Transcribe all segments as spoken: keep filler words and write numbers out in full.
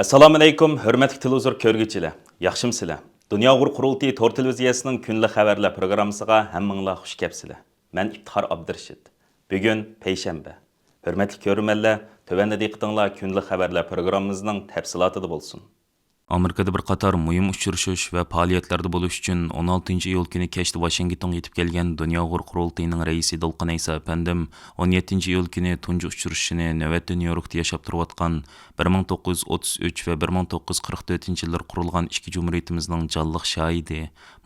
ئەسسالامۇئەلەيكۇم، ھۆرمەتلىك تېلېۋىزور كۆرگۈچىلەر، ياخشىمۇسىلەر؟ دۇنيا ئۇيغۇر قۇرۇلتىيى تور تېلېۋىزىيەسىنىڭ كۈنلۈك خەۋەرلەر پروگراممىسىغا ھەممىڭلار خۇش كەپسىلەر. مەن ئىپتىخار ئابدۇرېشىت. بۈگۈن پەيشەنبە. ھۆرمەتلىك كۆرۈرمەنلەر، تۆۋەندە دىققىتىڭلار كۈنلۈك خەۋەرلەر پروگراممىمىزنىڭ تەپسىلاتىدا بولسۇن. ئامېرىكىدا بىر قاتار مۇھىم ئۇچرىشىش ۋە پائالىيەتلەردە بولۇش ئۈچۈن ئون ئالتىنچى ئىيۇل كۈنى كەچتە ۋاشىنگتونغا يېتىپ كەلگەن دۇنيا ئۇيغۇر قۇرۇلتىيىنىڭ رەئىسى دولقۇن ئەيسا ئەپەندىم ئون يەتتىنچى ئىيۇل كۈنى تۇنجى ئۇچرىشىشىنى نۆۋەتتە نيۇ يوركتا ياشاپ تۇرۇۋاتقان بىر مىڭ توققۇز يۈز ئوتتۇز ئۈچ ۋە بىر مىڭ توققۇز يۈز قىرىق تۆتىنچى يىللىرى قۇرۇلغان ئىككى جۇمھۇرىيىتىمىزنىڭ جانلىق شاھىدى،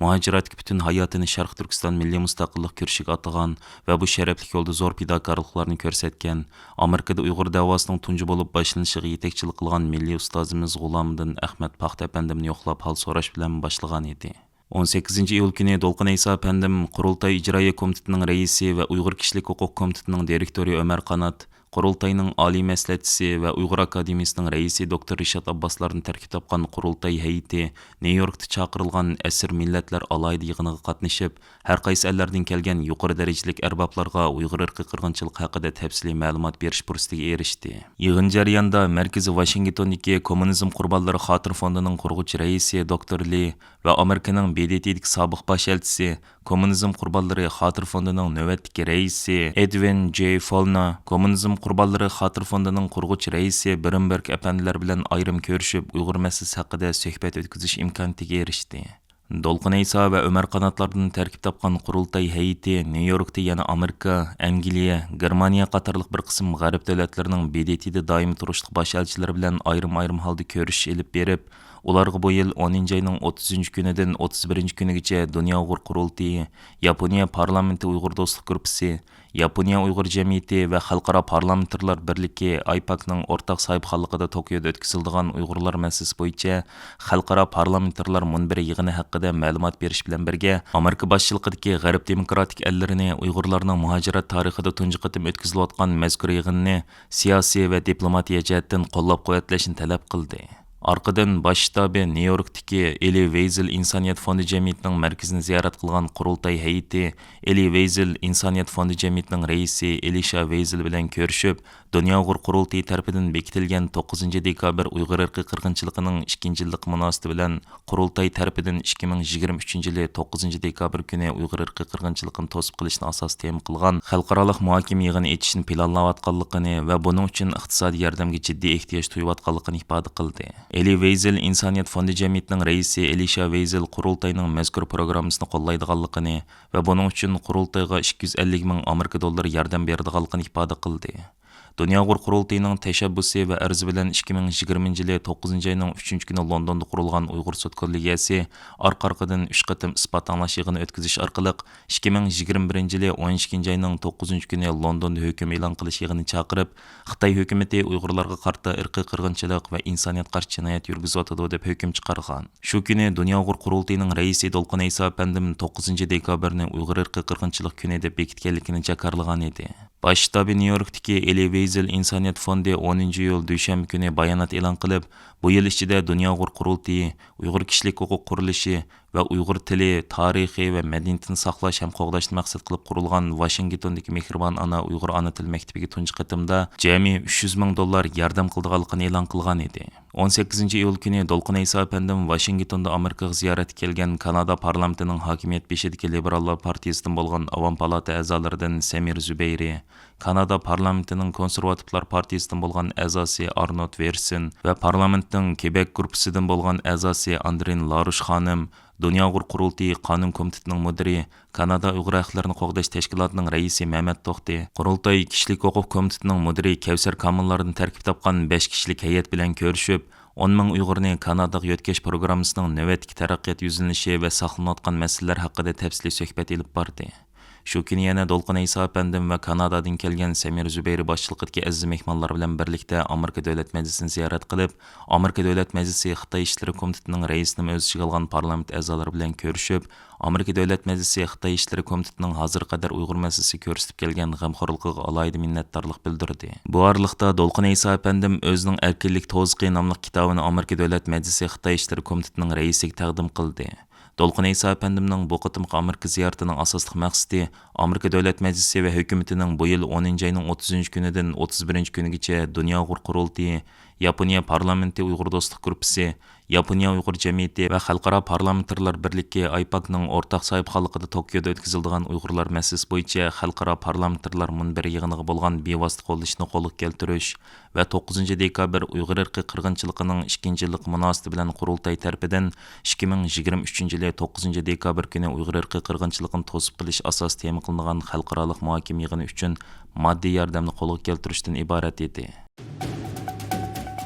مۇھاجىرەتتىكى پۈتۈن ھاياتىنى شەرقىي تۈركىستان مىللىي مۇستەقىللىق كۈرىشىگە ئاتىغان ۋە بۇ شەرەپلىك يولدا زور پىداكارلىقلارنى كۆرسەتكەن، ئامېرىكىدا ئۇيغۇر دەۋاسىنىڭ تۇنجى بولۇپ باشلىنىشىغا يېتەكچىلىك قىلغان مىللىي ئۇستازىمىز غۇلامىدىن ئەخمەت پاختا ئەپەندىمنى يوقلاپ ھال سوراش بىلەن باشلىغان ئىدى. ئون سەككىزىنچى ئىيۇل كۈنى دولقۇن ئەيسا ئەپەندىم قۇرۇلتاي ئىجرائىيە كومىتېتىنىڭ رەئىسى ۋە ئۇيغۇر كىشىلىك ھوقۇق كومىتېتىنىڭ دىرېكتورى ئۆمەر قانات، قۇرۇلتاينىڭ ئالىي مەسلىھەتچىسى ۋە ئۇيغۇر ئاكادېمىيىسىنىڭ رەئىسى دوكتور رىشات ئابباسلاردىن تەركىب تاپقان قۇرۇلتاي ھەيئىتى نيۇ يوركتا چاقىرىلغان ئەسىر مىللەتلەر ئالاھىدە يىغىنىغا قاتنىشىپ، ھەر قايسى ئەللەردىن كەلگەن يۇقىرى دەرىجىلىك ئەربابلارغا ئۇيغۇر ئىرقىي قىرغىنچىلىقى ھەققىدە تەپسىلىي مەلۇمات بېرىش پۇرسىتىگە ئېرىشتى. يىغىن جەريانىدا مەركىزى ۋاشىنگتوندىكى كوممۇنىزم قۇربانلىرى خاتىرە فوندىنىڭ قۇرغۇچى رەئىسى دوكتور لى ۋە ئامېرىكىنىڭ ب د ت دىكى سابىق باش ئەلچىسى، كوممۇنىزم قۇربانلىرى خاتىرە فوندىنىڭ نۆۋەتتىكى رەئىسى ئېدۋىن جېي فولنا، كوممۇنىزم قۇربانلىرى خاتىرە فوندىنىڭ قۇرغۇچى رەئىسى برېنبېرگ ئەپەندىلەر بىلەن ئايرىم كۆرۈشۈپ، ئۇيغۇر مەسىلىسى ھەققىدە سۆھبەت ئۆتكۈزۈش ئىمكانىيىتىگە ئېرىشتى. دولقۇن ئەيسا ۋە ئۆمەر قاناتلاردىن تەركىب تاپقان قۇرۇلتاي ھەيئىتى نيۇ يوركتا يەنە ئامېرىكا، ئەنگلىيە، گېرمانىيە قاتارلىق بىر قىسىم غەرب دۆلەتلىرىنىڭ ب د ت دا دائىمىي تۇرۇشلۇق باش ئەلچىلىرى بىلەن ئايرىم-ئايرىم ھالدا كۆرۈشۈش ئېلىپ بېرىپ، ئۇلارغا بۇ يىل ئونىنچى ئاينىڭ ئوتتۇزىنچى كۈنىدىن ئوتتۇز بىرىنچى كۈنىگىچە دۇنيا ئۇيغۇر قۇرۇلتىيى، ياپونىيە پارلامېنتى ئۇيغۇر دوستلۇق گۇرۇپپىسى، ياپونىيە ئۇيغۇر جەمئىيىتى ۋە خەلقئارا پارلامېنتارلار بىرلىكى، ئايپاكنىڭ ئورتاق ساھىبخانلىقىدا توكيودا ئۆتكۈزۈلىدىغان ئۇيغۇرلار مەسىلىسى بويىچە خەلقئارا پارلامېنتارلار مۇنبىرى يىغىنى ھەققىدە مەلۇمات بېرىش بىلەن بىرگە، ئامېرىكا باشچىلىقىدىكى غەرب دېموكراتىك ئەللىرىنى ئۇيغۇرلارنىڭ مۇھاجىرەت تارىخىدا تۇنجى قېتىم ئۆتكۈزۈلۈۋاتقان مەزكۇر يىغىننى سىياسىي ۋە دىپلوماتىيە جەھەتتىن قوللاپ-قۇۋۋەتلەشنى تەلەپ قىلدى. ئارقىدىن باش شتابى نيۇ يوركتىكى ئېلى ۋېيزېل ئىنسانىيەت فوندى جەمئىيىتىنىڭ مەركىزىنى زىيارەت قىلغان قۇرۇلتاي ھەيئىتى ئېلى ۋېيزېل ئىنسانىيەت فوندى جەمئىيىتىنىڭ رەئىسى ئېلىشا ۋېيزېل بىلەن كۆرۈشۈپ، دۇنيا ئۇيغۇر قۇرۇلتىيى تەرىپىدىن بېكىتىلگەن توققۇزىنچى دېكابىر ئۇيغۇر ئىرقىي قىرغىنچىلىقىنىڭ ئىككىنچى يىللىقى مۇناسىۋىتى بىلەن قۇرۇلتاي تەرىپىدىن ئىككى مىڭ يىگىرمە ئۈچىنچى يىلى توققۇزىنچى دېكابىر كۈنى ئۇيغۇر ئىرقىي قىرغىنچىلىقىنى توسۇپ قېلىشنى ئاساس تېما قىلغان خەلقئارالىق مۇھاكىمە يىغىنى ئېچىشنى پىلانلاۋاتقانلىقىنى ۋە بۇنىڭ ئۈچۈن ئىقتىسادىي ياردەمگە جىددىي ئېھتىياج تۇيۇۋاتقانلىقىنى ئىپادە قىلدى. ئېلى ۋېيزېل ئىنسانىيەت فوندى جەمئىيىتىنىڭ رەئىسى ئېلىشا ۋېيزېل قۇرۇلتاينىڭ مەزكۇر پروگراممىسىنى قوللايدىغانلىقىنى ۋە بۇنىڭ ئۈچۈن قۇرۇلتايغا ئىككى يۈز ئەللىك مىڭ ئامېرىكا دوللىرى ياردەم بېرىدىغانلىقىنى ئىپادە قىلدى. دۇنيا ئۇيغۇر قۇرۇلتىيىنىڭ تەشەببۇسى ۋە ئەرزى بىلەن ئىككى مىڭ يىگىرمىنچى يىلى توققۇزىنچى ئاينىڭ ئۈچىنچى كۈنى لوندوندا قۇرۇلغان ئۇيغۇر سوت كوللېگىيەسى ئارقا-ئارقىدىن ئۈچ قېتىم ئىسپات ئاڭلاش يىغىنى ئۆتكۈزۈش ئارقىلىق، ئىككى مىڭ يىگىرمە بىرىنچى يىلى ئون ئىككىنچى ئاينىڭ توققۇزىنچى كۈنى لوندوندا ھۆكۈم ئېلان قىلىش يىغىنى چاقىرىپ، خىتاي ھۆكۈمىتى ئۇيغۇرلارغا قارىتا ئىرقىي قىرغىنچىلىق ۋە ئىنسانىيەتكە قارشى جىنايەت يۈرگۈزۈۋاتىدۇ، دەپ ھۆكۈم چىقارغان. شۇ كۈنى دۇنيا ئۇيغۇر قۇرۇلتىيىنىڭ رەئىسى دولقۇن ئەيسا ئەپەندىم توققۇزىنچى دېكابىرنى ئۇيغۇر ئىرقىي قىرغىنچىلىق كۈنى دەپ بېكىتكەنلىكىنى جاكارلىغان ئىدى. باش شتابى نيۇ يوركتىكى ئېلى ۋېيزېل ئىنسانىيەت فوندى ئونىنچى ئىيۇل دۈشەنبە كۈنى بايانات ئېلان قىلىپ، بۇ يىل ئىچىدە دۇنيا ئۇيغۇر قۇرۇلتىيى، ئۇيغۇر كىشىلىك ھوقۇق قۇرۇلۇشى ۋە ئۇيغۇر تىلى، تارىخى ۋە مەدەنىيىتىنى ساقلاش ھەم قوغداشنى مەقسەت قىلىپ قۇرۇلغان ۋاشىنگتوندىكى مېھرىبان ئانا ئۇيغۇر ئانا تىل مەكتىپىگە تۇنجى قېتىمدا جەمئىي ئۈچ يۈز مىڭ دوللار ياردەم قىلىدىغانلىقىنى ئېلان قىلغان ئىدى. ئون سەككىزىنچى ئىيۇل كۈنى دولقۇن ئەيسا ئەپەندىم ۋاشىنگتوندا ئامېرىكىغا زىيارەتكە كەلگەن كانادا پارلامېنتىنىڭ ھاكىمىيەت بېشىدىكى لىبېراللار پارتىيىسىدىن بولغان ئاۋام پالاتا ئەزالىرىدىن سەمىر زۇبەيرى، كانادا پارلامېنتىنىڭ كونسېرۋاتىپلار پارتىيىسىدىن بولغان ئەزاسى ئارنود ۋېرسېن ۋە پارلامېنتنىڭ كېبېك گۇرۇپپىسىدىن بولغان ئەزاسى ئاندرېن لاروش خانىم، دۇنيا ئۇيغۇر قۇرۇلتىيى قانۇن كومىتېتىنىڭ مۇدىرى، كانادا ئۇيغۇر ھەقلىرىنى قوغداش تەشكىلاتىنىڭ رەئىسى مەمەت توختى، قۇرۇلتاي كىشىلىك ھوقۇق كومىتېتىنىڭ مۇدىرى كەۋسەر كامىللاردىن تەركىب تاپقان بەش كىشىلىك ھەيئەت بىلەن كۆرۈشۈپ، ئون مىڭ ئۇيغۇرنى كاناداغا يۆتكەش پروگراممىسىنىڭ نۆۋەتتىكى تەرەققىيات يۈزلىنىشى ۋە ساقلىنىۋاتقان مەسىلىلەر ھەققىدە تەپسىلىي سۆھبەت ئېلىپ باردى. شۇ كۈنى يەنە دولقۇن ئەيسا ئەپەندىم ۋە كانادادىن كەلگەن سەمىر زۇبەيرى باشچىلىقىدىكى ئەزىز مېھمانلار بىلەن بىرلىكتە ئامېرىكا دۆلەت مەجلىسىنى زىيارەت قىلىپ، ئامېرىكا دۆلەت مەجلىسى خىتاي ئىشلىرى كومىتېتىنىڭ رەئىسىنىمۇ ئۆز ئىچىگە ئالغان پارلامېنت ئەزالىرى بىلەن كۆرۈشۈپ، ئامېرىكا دۆلەت مەجلىسى خىتاي ئىشلىرى كومىتېتىنىڭ ھازىرغا قەدەر ئۇيغۇر مەسىلىسىگە كۆرسىتىپ كەلگەن غەمخورلۇقىغا ئالاھىدە مىننەتدارلىق بىلدۈردى. بۇ ئارىلىقتا دولقۇن ئەيسا ئەپەندىم ئۆزىنىڭ ئەركىنلىك توزىقى ناملىق كىتابىنى ئامېرىكا دۆلەت مەجلىسى خىتاي ئىشلىرى كومىتېتىنىڭ رەئىسىگە تەقدىم قىلدى. دولقۇن ئەيسا ئەپەندىمنىڭ بۇ قېتىمقى ئامېرىكا زىيارىتىنىڭ ئاساسلىق مەقسىتى ئامېرىكا دۆلەت مەجلىسى ۋە ھۆكۈمىتىنىڭ بۇ يىل ئونىنچى ئاينىڭ ئوتتۇزىنچى كۈنىدىن ئوتتۇز بىرىنچى كۈنىگىچە دۇنيا ئۇيغۇر قۇرۇلتىيى، ياپونىيە پارلامېنتى ئۇيغۇر دوستلۇق گۇرۇپپىسى، ياپونىيە ئۇيغۇر جەمئىيىتى ۋە خەلقئارا پارلامېنتارلار بىرلىكى ئايپاكنىڭ ئورتاق ساھىبخانلىقىدا توكيودا ئۆتكۈزۈلىدىغان ئۇيغۇرلار مەسىلىسى بويىچە خەلقئارا پارلامېنتارلار مۇنبىرى يىغىنىغا بولغان بىۋاسىتە قوللىشىشنى قولغا كەلتۈرۈش ۋە توققۇزىنچى دېكابىر ئۇيغۇر ئىرقىي قىرغىنچىلىقىنىڭ ئىككىنچى يىللىقى مۇناسىۋىتى بىلەن قۇرۇلتاي تەرىپىدىن ئىككى مىڭ يىگىرمە ئۈچىنچى يىلى توققۇزىنچى دېكابىر كۈنى ئۇيغۇر ئىرقىي قىرغىنچىلىقىنى توسۇپ قېلىش ئاساسىي تېما قىلىنغان خەلقئارالىق مۇھاكىمە يىغىنى ئۈچۈن ماددىي ياردەمنى قولغا كەلتۈرۈشتىن ئىبارەت ئىدى.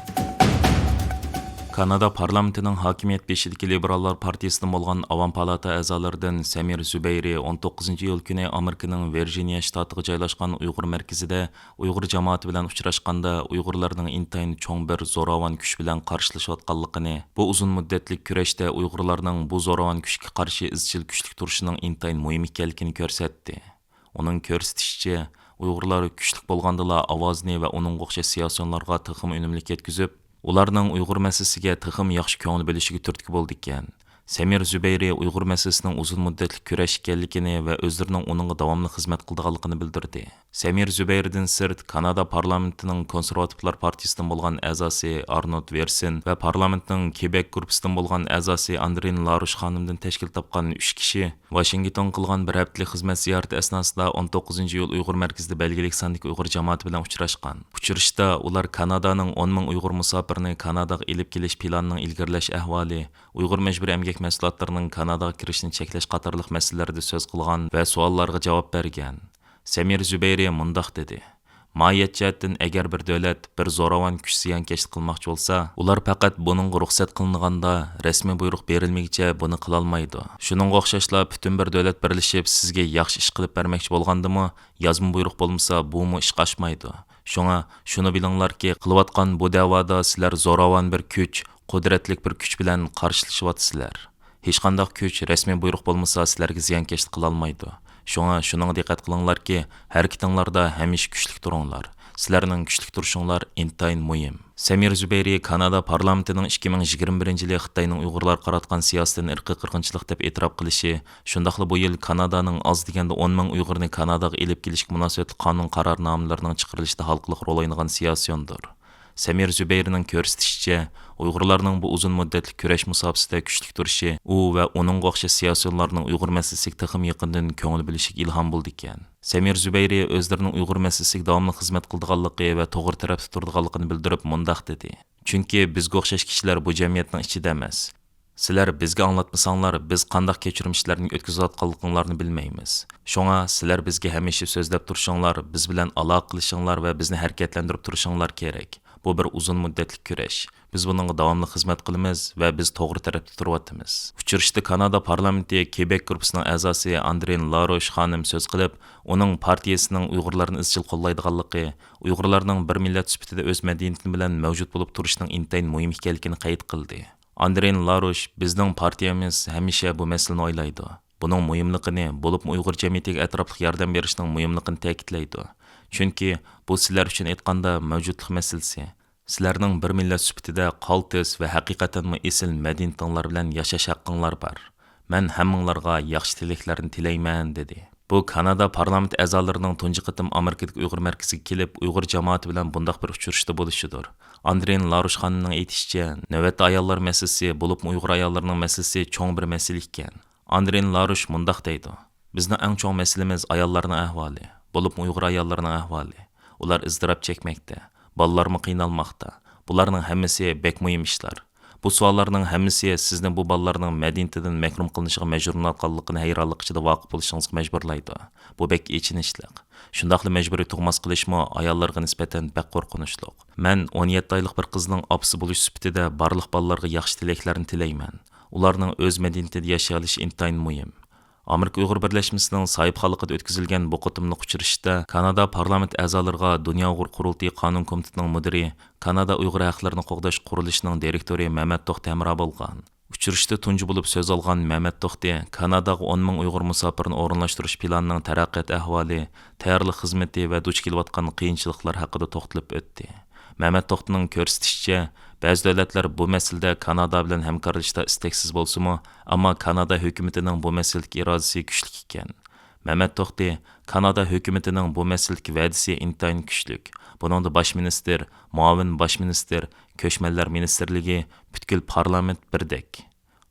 كانادا پارلامېنتىنىڭ ھاكىمىيەت بېشىدىكى لىبېراللار پارتىيىسىدىن بولغان ئاۋام پالاتا ئەزالىرىدىن سەمىر زۇبەيرى ئون توققۇزىنچى ئىيۇل كۈنى ئامېرىكىنىڭ ۋىرجىنىيە شتاتىغا جايلاشقان ئۇيغۇر مەركىزىدە ئۇيغۇر جامائىتى بىلەن ئۇچراشقاندا، ئۇيغۇرلارنىڭ ئىنتايىن چوڭ بىر زوراۋان كۈچ بىلەن قارشىلىشىۋاتقانلىقىنى، بۇ ئۇزۇن مۇددەتلىك كۈرەشتە ئۇيغۇرلارنىڭ بۇ زوراۋان كۈچكە قارشى ئىزچىل كۈچلۈك تۇرۇشىنىڭ ئىنتايىن مۇھىم ئىكەنلىكىنى كۆرسەتتى. ئۇنىڭ كۆرسىتىشىچە، ئۇيغۇرلار كۈچلۈك بولغاندىلا ئاۋازىنى ۋە ئۇنىڭغا ئوخشاش سىياسىيونلارغا تېخىمۇ ئۈنۈملۈك يەتكۈزۈپ، ئۇلارنىڭ ئۇيغۇر مەسىلىسىگە تېخىمۇ ياخشى كۆڭۈل بۆلۈشىگە تۈرتكە بولىدىكەن. سەمىر زۇبەيرى ئۇيغۇر مەسىلىسىنىڭ ئۇزۇن مۇددەتلىك كۈرەش ئىكەنلىكىنى ۋە ئۆزلىرىنىڭ ئۇنىڭغا داۋاملىق خىزمەت قىلىدىغانلىقىنى بىلدۈردى. سەمىر زۇبەيردىن سىرت، كانادا پارلامېنتىنىڭ كونسېرۋاتىپلار پارتىيىسىدىن بولغان ئەزاسى ئارنولد ۋېرسېن ۋە پارلامېنتنىڭ كېبېك گۇرۇپپىسىدىن بولغان ئەزاسى ئاندرېن لارۇش خانىمدىن تەشكىل تاپقان ئۈچ كىشى ۋاشىنگتونغا قىلغان بىر ھەپتىلىك خىزمەت زىيارىتى ئەسناسىدا ئون توققۇزىنچى ئىيۇل ئۇيغۇر مەركىزىدە بەلگىلىك ساندىكى ئۇيغۇر جامائىتى بىلەن ئۇچراشقان. ئۇچرىشىشتا ئۇلار كانادانىڭ ئون مىڭ ئۇيغۇر مۇساپىرىنى كاناداغا ئېلىپ كېلىش پىلانىنىڭ ئىلگىرىلەش ئەھۋالى، ئۇيغۇر مەجبۇرىي ئەمگەك مەھسۇلاتلىرىنىڭ كاناداغا كىرىشىنى چەكلەش قاتارلىق مەسىلىلەردە سۆز قىلغان ۋە سوئاللارغا جاۋاب بەرگەن. سەمىر زۇبەيرى مۇنداق دېدى: ماھىيەت جەھەتتىن ئەگەر بىر دۆلەت بىر زوراۋان كۈچ زىيانكەشلىك قىلماقچى بولسا، ئۇلار پەقەت بۇنىڭغا رۇخسەت قىلىنغاندا، رەسمىي بۇيرۇق بېرىلمىگىچە بۇنى قىلالمايدۇ. شۇنىڭغا ئوخشاشلا پۈتۈن بىر دۆلەت بىرلىشىپ سىزگە ياخشى ئىش قىلىپ بەرمەكچى بولغاندىمۇ، يازما بۇيرۇق بولمىسا بۇمۇ ئىشقا ئاشمايدۇ. شۇڭا شۇنى بىلىڭلاركى، قىلىۋاتقان بۇ دەۋادا سىلەر زوراۋان بىر كۈچ، قۇدرەتلىك بىر كۈچ بىلەن قارشىلىشىۋاتىسىلەر. ھېچقانداق كۈچ رەسمىي بۇيرۇق بولمىسا سىلەرگە زىيانكەشلىك قىلالمايدۇ. شۇڭا شۇنىڭغا دىققەت قىلىڭلاركى، ھەرىكىتىڭلاردا ھەمىشە كۈچلۈك تۇرۇڭلار. سىلەرنىڭ كۈچلۈك تۇرۇشۇڭلار ئىنتايىن مۇھىم. سەمىر زۇبەيرى كانادا پارلامېنتىنىڭ ئىككى مىڭ يىگىرمە بىرىنچى يىلى خىتاينىڭ ئۇيغۇرلارغا قاراتقان سىياسىتىدىن ئىرقىي قىرغىنچىلىق دەپ ئېتىراپ قىلىشى، شۇنداقلا بۇ يىل كانادانىڭ ئاز دېگەندە ئون مىڭ ئۇيغۇرنى كاناداغا ئېلىپ كېلىشكە مۇناسىۋەتلىك قانۇن قارارنامىلىرىنىڭ چىقىرىلىشىدا ھالقىلىق رول ئوينىغان سىياسىيوندۇر. سەمىر زۇبەيرىنىڭ كۆرسىتىشىچە، ئۇيغۇرلارنىڭ بۇ ئۇزۇن مۇددەتلىك كۈرەش مۇساپىسىدە كۈچلۈك تۇرۇشى ئۇ ۋە ئۇنىڭغا ئوخشاش سىياسىيونلارنىڭ ئۇيغۇر مەسىلىسىگە تېخىمۇ يېقىندىن كۆڭۈل بۆلۈشىگە ئىلھام بولىدىكەن. سەمىر زۇبەيرى ئۆزلىرىنىڭ ئۇيغۇر مەسىلىسىگە داۋاملىق خىزمەت قىلىدىغانلىقى ۋە توغرا تەرەپتە تۇرىدىغانلىقىنى بىلدۈرۈپ مۇنداق دېدى: چۈنكى بىزگە ئوخشاش كىشىلەر بۇ جەمئىيەتنىڭ ئىچىدە ئەمەس. سىلەر بىزگە ئاڭلاتمىساڭلار، بىز قانداق كەچۈرمىشلەرنى ئۆتكۈزۈۋاتقانلىقىڭلارنى بىلمەيمىز. شۇڭا سىلەر بىزگە ھەمىشە سۆزلەپ تۇرۇشۇڭلار، بىز بىلەن ئالاقە قىلىشىڭلار ۋە بىزنى ھەرىكەتلەندۈرۈپ تۇرۇشۇڭلار كېرەك. بۇ بىر ئۇزۇن مۇددەتلىك كۈرەش. بىز بۇنىڭغا داۋاملىق خىزمەت قىلىمىز ۋە بىز توغرا تەرەپتە تۇرۇۋاتىمىز. ئۇچرىشىشتا كانادا پارلامېنتى كېبېك گۇرۇپپىسىنىڭ ئەزاسى ئاندرېن لارۇش خانىم سۆز قىلىپ، ئۇنىڭ پارتىيىسىنىڭ ئۇيغۇرلارنى ئىزچىل قوللايدىغانلىقى، ئۇيغۇرلارنىڭ بىر مىللەت سۈپىتىدە ئۆز مەدەنىيىتى بىلەن مەۋجۇت بولۇپ تۇرۇشىنىڭ ئىنتايىن مۇھىم ئىكەنلىكىنى قەيت قىلدى. ئاندرېن لارۇش، بىزنىڭ پارتىيەمىز ھەمىشە بۇ مەسىلىنى ئويلايدۇ. بۇنىڭ مۇھىملىقىنى، بولۇپمۇ ئۇيغۇر جەمئىيىتىگە ئەتراپلىق ياردەم بېرىشنىڭ مۇھىملىقىنى تەكىتلەيدۇ. چۈنكى بۇ سىلەر ئۈچۈن ئېيتقاندا مەۋجۇتلۇق مەسىلىسى. سىلەرنىڭ بىر مىللەت سۈپىتىدە قالتىس ۋە ھەقىقەتەنمۇ ئېسىل مەدەنىيىتىڭلار بىلەن ياشاش ھەققىڭلار بار. مەن ھەممىڭلارغا ياخشى تىلەكلەرنى تىلەيمەن، دېدى. بۇ كانادا پارلامېنت ئەزالىرىنىڭ تۇنجى قېتىم ئامېرىكىدىكى ئۇيغۇر مەركىزىگە كېلىپ، ئۇيغۇر جامائىتى بىلەن بۇنداق بىر ئۇچرىشىشتا بولۇشىدۇر. ئاندرېن لارۇش خانىمنىڭ ئېيتىشىچە، نۆۋەتتە ئاياللار مەسىلىسى، بولۇپمۇ ئۇيغۇر ئاياللىرىنىڭ مەسىلىسى چوڭ بىر مەسىلە ئىكەن. ئاندرېن لارۇش مۇنداق دەيدۇ: بىزنىڭ ئەڭ چوڭ مەسىلىمىز ئاياللارنىڭ ئەھۋالى، بولۇپمۇ ئۇيغۇر ئاياللىرىنىڭ ئەھۋالى. ئۇلار ئىزتىراپ چەكمەكتە، بالىلارمۇ قىينالماقتا. بۇلارنىڭ ھەممىسى بەك مۇھىم ئىشلار. بۇ سوئاللارنىڭ ھەممىسى سىزنى بۇ بالىلارنىڭ مەدەنىيىتىدىن مەھرۇم قىلىنىشىغا مەجبۇرلىنىۋاتقانلىقىنى ھەيرانلىق ئىچىدە ۋاقىپ بولۇشىڭىزغا مەجبۇرلايدۇ. بۇ بەك ئېچىنىشلىق. شۇنداقلا مەجبۇرىي تۇغماس قىلىشمۇ ئاياللارغا نىسبەتەن بەك قورقۇنچلۇق. مەن ئون يەتتە ئايلىق بىر قىزنىڭ ئاپىسى بولۇش سۈپىتىدە بارلىق بالىلارغا ياخشى تىلەكلەرنى تىلەيمەن. ئۇلارنىڭ ئۆز مەدەنىيىتىدە ياشىيالىشى ئىنتايىن مۇھىم. ئامېرىكا ئۇيغۇر بىرلەشمىسىنىڭ ساھىبخانلىقىدا ئۆتكۈزۈلگەن بۇ قېتىملىق ئۇچرىشىشتا كانادا پارلامېنت ئەزالىرىغا دۇنيا ئۇيغۇر قۇرۇلتىيى قانۇن كومىتېتىنىڭ مۇدىرى، كانادا ئۇيغۇر ھەقلىرىنى قوغداش قۇرۇلۇشىنىڭ دىرېكتورى مەمەت توختى ھەمراھ بولغان. ئۇچرىشىشتا تۇنجى بولۇپ سۆز ئالغان مەمەت توختى كاناداغا ئون مىڭ ئۇيغۇر مۇساپىرنى ئورۇنلاشتۇرۇش پىلانىنىڭ تەرەققىيات ئەھۋالى، تەييارلىق خىزمىتى ۋە دۇچ كېلىۋاتقان قىيىنچىلىقلار ھەققىدە توختىلىپ ئۆتتى. مەمەت توختىنىڭ كۆرسىتىشىچە، بەزى دۆلەتلەر بۇ مەسىلىدە كانادا بىلەن ھەمكارلىشىشتا ئىستەكسىز بولسىمۇ، ئەمما كانادا ھۆكۈمىتىنىڭ بۇ مەسىلىدىكى ئىرادىسى كۈچلۈك ئىكەن. مەمەت توختى، كانادا ھۆكۈمىتىنىڭ بۇ مەسىلىدىكى ۋەدىسى ئىنتايىن كۈچلۈك. بۇنىڭدا باش مىنىستىر، مۇئاۋىن باش مىنىستىر، كۆچمەنلەر مىنىستىرلىكى پۈتكۈل پارلامېنت بىردەك.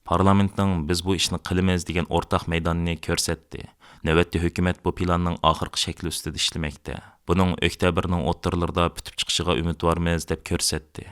پارلامېنتنىڭ «بىز بۇ ئىشنى قىلىمىز» دېگەن ئورتاق مەيدانىنى كۆرسەتتى. نۆۋەتتە ھۆكۈمەت بۇ پىلاننىڭ ئاخىرقى شەكلى ئۈستىدە ئىشلىمەكتە. بۇنىڭ ئۆكتەبىرنىڭ ئوتتۇرىلىرىدا پۈتۈپ چىقىشىغا ئۈمىدۋارمىز، دەپ كۆرسەتتى.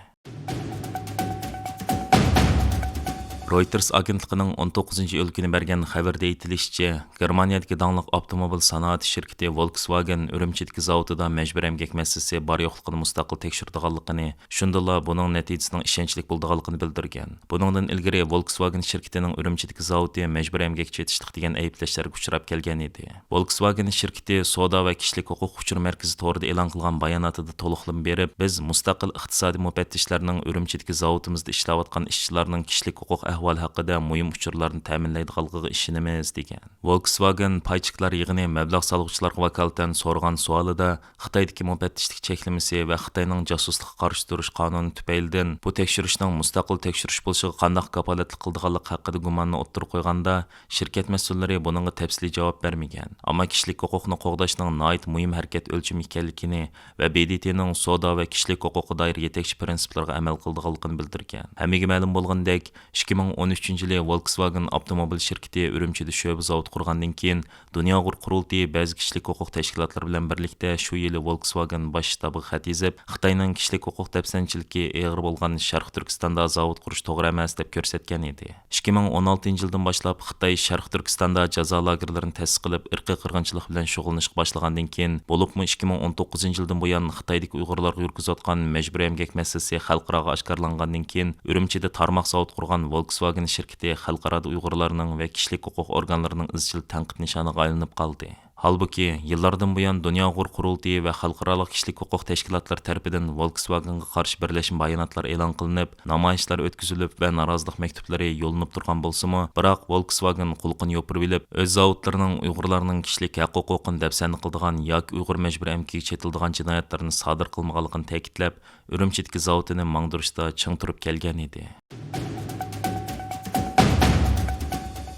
رويتېرس ئاگېنتلىقىنىڭ ئون توققۇزىنچى ئىيۇل كۈنى بەرگەن خەۋىرىدە ئېيتىلىشىچە، گېرمانىيەدىكى داڭلىق ئاپتوموبىل سانائەت شىركىتى ۋولكسۋاگېن ئۈرۈمچىدىكى زاۋۇتىدا مەجبۇرىي ئەمگەك مەسىلىسى بار يوقلۇقىنى مۇستەقىل تەكشۈرىدىغانلىقىنى، شۇندىلا بۇنىڭ نەتىجىسىنىڭ ئىشەنچلىك بولىدىغانلىقىنى بىلدۈرگەن. بۇنىڭدىن ئىلگىرى ۋولكسۋاگېن شىركىتىنىڭ ئۈرۈمچىدىكى زاۋۇتى مەجبۇرىي ئەمگەككە چېتىشلىق دېگەن ئەيىبلەشلەرگە ئۇچراپ كەلگەن ئىدى. ۋولكسۋاگېن شىركىتى سودا ۋە كىشىلىك ھوقۇق ئۇچۇر مەركىزى تورىدا ئېلان قىلغان باياناتىدا تولۇقلىما بېرىپ، «بىز مۇستەقىل ئىقتىسادىي مۇپەتتىشلەرنىڭ ئۈرۈمچىدىكى زاۋۇتىمىزدا ئىشلەۋاتقان ئىشچىلارنىڭ كىشىلىك ھوقۇق ئەھۋالى ھەققىدە مۇھىم ئۇچۇرلارنى تەمىنلەيدىغانلىقىغا ئىشىنىمىز» دېگەن. ۋولكسۋاگېن پاي چېكلار يىغىنى مەبلەغ سالغۇچىلارغا ۋاكالىتەن سورىغان سوئالىدا، خىتايدىكى مۇپەتتىشلىك چەكلىمىسى ۋە خىتاينىڭ جاسۇسلۇققا قارشى تۇرۇش قانۇنى تۈپەيلىدىن بۇ تەكشۈرۈشنىڭ مۇستەقىل تەكشۈرۈش بولۇشىغا قانداق كاپالەتلىك قىلىدىغانلىقى ھەققىدە گۇماننى ئوتتۇرىغا قويغاندا، شىركەت مەسئۇللىرى بۇنىڭغا تەپسىلىي جاۋاب بەرمىگەن. ئەمما كىشىلىك ھوقۇقنى قوغداشنىڭ ناھايىتى مۇھىم ھەرىكەت ئۆلچىمى ئىكەنلىكىنى ۋە ب د ت نىڭ سودا ۋە كىشىلىك ھوقۇققا دائىر يېتەكچى پىرىنسىپلىرىغا ئەمەل قىلىدىغانلىقىنى بىلدۈرگەن. ھەممىگە مەلۇم بولغىنىدەك، ئىككى مىڭ ئون ئۈچىنچى يىلى ۋولكسۋاگېن ئاپتوموبىل شىركىتى ئۈرۈمچىدە شۆبە زاۋۇت قۇرغاندىن كېيىن، دۇنيا ئۇيغۇر قۇرۇلتىيى بەزى كىشىلىك ھوقۇق تەشكىلاتلىرى بىلەن بىرلىكتە شۇ يىلى ۋولكسۋاگېن باش شتابىغا خەت يېزىپ، خىتاينىڭ كىشىلىك ھوقۇق دەپسەندىچىلىكى ئېغىر بولغان شەرقىي تۈركىستاندا زاۋۇت قۇرۇش توغرا ئەمەس، دەپ كۆرسەتكەن ئىدى. ئىككى مىڭ ئون ئالتىنچى يىلدىن باشلاپ خىتاي شەرقىي تۈركىستاندا جازا لاگېرلىرىنى تەسىس قىلىپ، ئىرقىي قىرغىنچىلىق بىلەن شۇغۇللىنىشقا باشلىغاندىن كېيىن، بولۇپمۇ ئىككى مىڭ ئون توققۇزىنچى يىلدىن بۇيان خىتايدىكى ئۇيغۇرلارغا يۈرگۈزۈۋاتقان مەجبۇرىي ئەمگەك مەسىلىسى خەلقئاراغا ئاشكارىلانغاندىن كېيىن، ئۈرۈمچىدە تارماق زاۋۇت قۇرغان ۋولكسۋاگېن شىركىتى خەلقئارادا ئۇيغۇرلارنىڭ ۋە كىشىلىك ھوقۇق ئورگانلىرىنىڭ ئىزچىل تەنقىد نىشانىغا ئايلىنىپ قالدى. ھالبۇكى، يىللاردىن بۇيان دۇنيا ئۇيغۇر قۇرۇلتىيى ۋە خەلقئارالىق كىشىلىك ھوقۇق تەشكىلاتلىرى تەرىپىدىن ۋولكسۋاگېنغا قارشى بىرلەشمە باياناتلار ئېلان قىلىنىپ، نامايىشلار ئۆتكۈزۈلۈپ ۋە نارازىلىق مەكتۇپلىرى يوللىنىپ تۇرغان بولسىمۇ، بىراق ۋولكسۋاگېن قۇلىقىنى يوپۇرۇۋېلىپ، ئۆز زاۋۇتلىرىنىڭ ئۇيغۇرلارنىڭ كىشىلىك ھەق ھوقۇقىنى دەپسەندە قىلىدىغان ياكى ئۇيغۇر مەجبۇرىي ئەمگىكىگە چېتىلىدىغان جىنايەتلەرنى سادىر قىلمىغانلىقىنى تەكىتلەپ، ئۈرۈمچىدىكى زاۋۇتىنى ماڭدۇرۇشتا چىڭ تۇرۇپ كەلگەن ئىدى.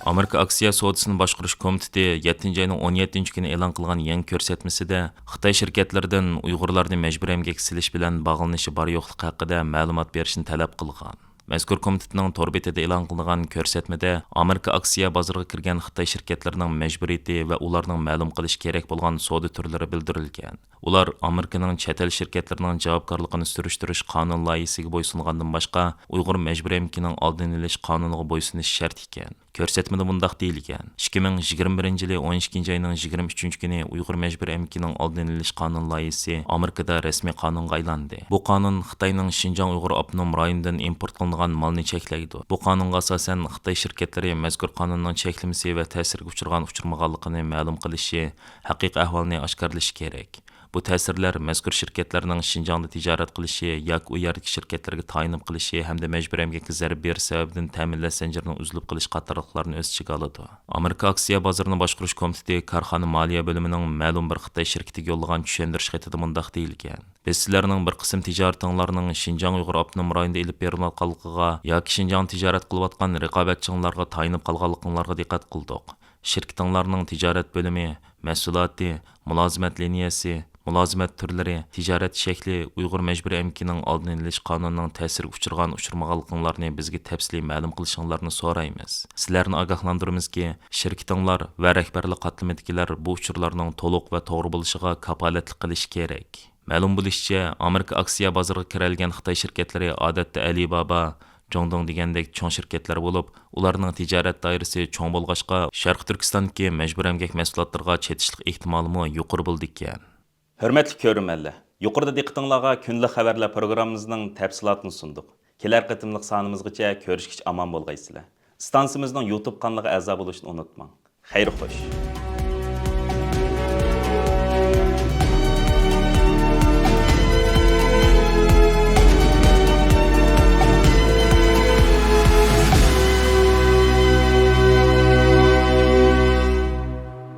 ئامېرىكا ئاكسىيە سودىسىنى باشقۇرۇش كومىتېتى يەتتىنچى ئاينىڭ ئون يەتتىنچى كۈنى ئېلان قىلغان يېڭى كۆرسەتمىسىدە خىتاي شىركەتلىرىدىن ئۇيغۇرلارنى مەجبۇرىي ئەمگەككە سېلىش بىلەن باغلىنىشى بار يوقلۇقى ھەققىدە مەلۇمات بېرىشنى تەلەپ قىلغان. مەزكۇر كومىتېتنىڭ تور بېتىدە ئېلان قىلىنغان كۆرسەتمىدە ئامېرىكا ئاكسىيە بازىرىغا كىرگەن خىتاي شىركەتلىرىنىڭ مەجبۇرىيىتى ۋە ئۇلارنىڭ مەلۇم قىلىشى كېرەك بولغان سودا تۈرلىرى بىلدۈرۈلگەن. ئۇلار ئامېرىكىنىڭ چەت ئەل شىركەتلىرىنىڭ جاۋابكارلىقىنى سۈرۈشتۈرۈش قانۇن لايىھىسىگە بويسۇنغاندىن باشقا، ئۇيغۇر مەجبۇرىي ئەمگىكىنىڭ ئالدىنى ئېلىش قانۇنىغا بويسۇنۇش شەرت ئىكەن. كۆرسەتمىدە مۇنداق دېيىلگەن: «ئىككى مىڭ يىگىرمە بىرىنچى يىلى ئون ئىككىنچى ئاينىڭ يىگىرمە ئۈچىنچى كۈنى ئۇيغۇر مەجبۇرىي ئەمگىكىنىڭ ئالدىنى ئېلىش قانۇن لايىھىسى ئامېرىكىدا رەسمىي قانۇنغا ئايلاندى. بۇ قانۇن خىتاينىڭ شىنجاڭ ئۇيغۇر ئاپتونوم رايونىدىن ئىمپورت قىلىنىدىغان مالنى چەكلەيدۇ. بۇ قانۇنغا ئاساسەن، خىتاي شىركەتلىرى مەزكۇر قانۇننىڭ چەكلىمىسى ۋە تەسىرىگە ئۇچرىغان-ئۇچرىمىغانلىقىنى مەلۇم قىلىشى، ھەقىقىي ئەھۋالنى ئاشكارىلىشى كېرەك. بۇ تەسىرلەر مەزكۇر شىركەتلەرنىڭ شىنجاڭدا تىجارەت قىلىشى ياكى ئۇ يەردىكى شىركەتلەرگە تايىنىپ قېلىشى ھەمدە مەجبۇرىي ئەمگەككە زەربە بېرىش سەۋەبىدىن تەمىنلەش زەنجىرىنىڭ ئۈزۈلۈپ قېلىشى قاتارلىقلارنى ئۆز ئىچىگە ئالىدۇ.» ئامېرىكا ئاكسىيە بازىرىنى باشقۇرۇش كومىتېتى كارخانا مالىيە بۆلۈمىنىڭ مەلۇم بىر خىتاي شىركىتىگە يوللىغان چۈشەندۈرۈش خېتىدە مۇنداق دېيىلگەن: «بىز سىلەرنىڭ بىر قىسىم تىجارىتىڭلارنىڭ شىنجاڭ ئۇيغۇر ئاپتونوم رايونىدا ئېلىپ بېرىلىۋاتقانلىقىغا ياكى شىنجاڭدا تىجارەت قىلىۋاتقان رىقابەتچىڭلارغا تايىنىپ قالغانلىقىڭلارغا دىققەت قىلدۇق. شىركىتىڭلارنىڭ تىجارەت بۆلۈمى، مەھسۇلاتى، مۇلازىمەت لىنىيەسى، مۇلازىمەت تۈرلىرى، تىجارەت شەكلى، ئۇيغۇر مەجبۇرىي ئەمگىكىنىڭ ئالدىنى ئېلىش قانۇنىنىڭ تەسىرىگە ئۇچرىغان-ئۇچرىمىغانلىقىڭلارنى بىزگە تەپسىلىي مەلۇم قىلىشىڭلارنى سورايمىز. سىلەرنى ئاگاھلاندۇرىمىزكى، شىركىتىڭلار ۋە رەھبەرلىك قاتلىمىدىكىلەر بۇ ئۇچۇرلارنىڭ تولۇق ۋە توغرا بولۇشىغا كاپالەتلىك قىلىشى كېرەك.» مەلۇم بولۇشىچە، ئامېرىكا ئاكسىيە بازىرىغا كىرەلىگەن خىتاي شىركەتلىرى ئادەتتە ئەلىبابا، جوڭدۇڭ دېگەندەك چوڭ شىركەتلەر بولۇپ، ئۇلارنىڭ تىجارەت دائىرىسى چوڭ بولغاچقا، شەرقىي تۈركىستاندىكى مەجبۇرىي ئەمگەك مەھسۇلاتلىرىغا چېتىشلىق ئېھتىمالىمۇ يۇقىرى بولىدىكەن. ھۆرمەتلىك كۆرۈرمەنلەر، يۇقىرىدا دىققىتىڭلارغا كۈندىلىك خەۋەرلەر پروگراممىمىزنىڭ تەپسىلاتىنى سۇندۇق. كېلەر قېتىملىق سانىمىزغىچە كۆرۈشكىچە ئامان بولغايسىلەر. ئىستانسىمىزنىڭ يۇتۇب قانىلىغا ئەزا بولۇشنى ئۇنتۇماڭ. خەير خوش.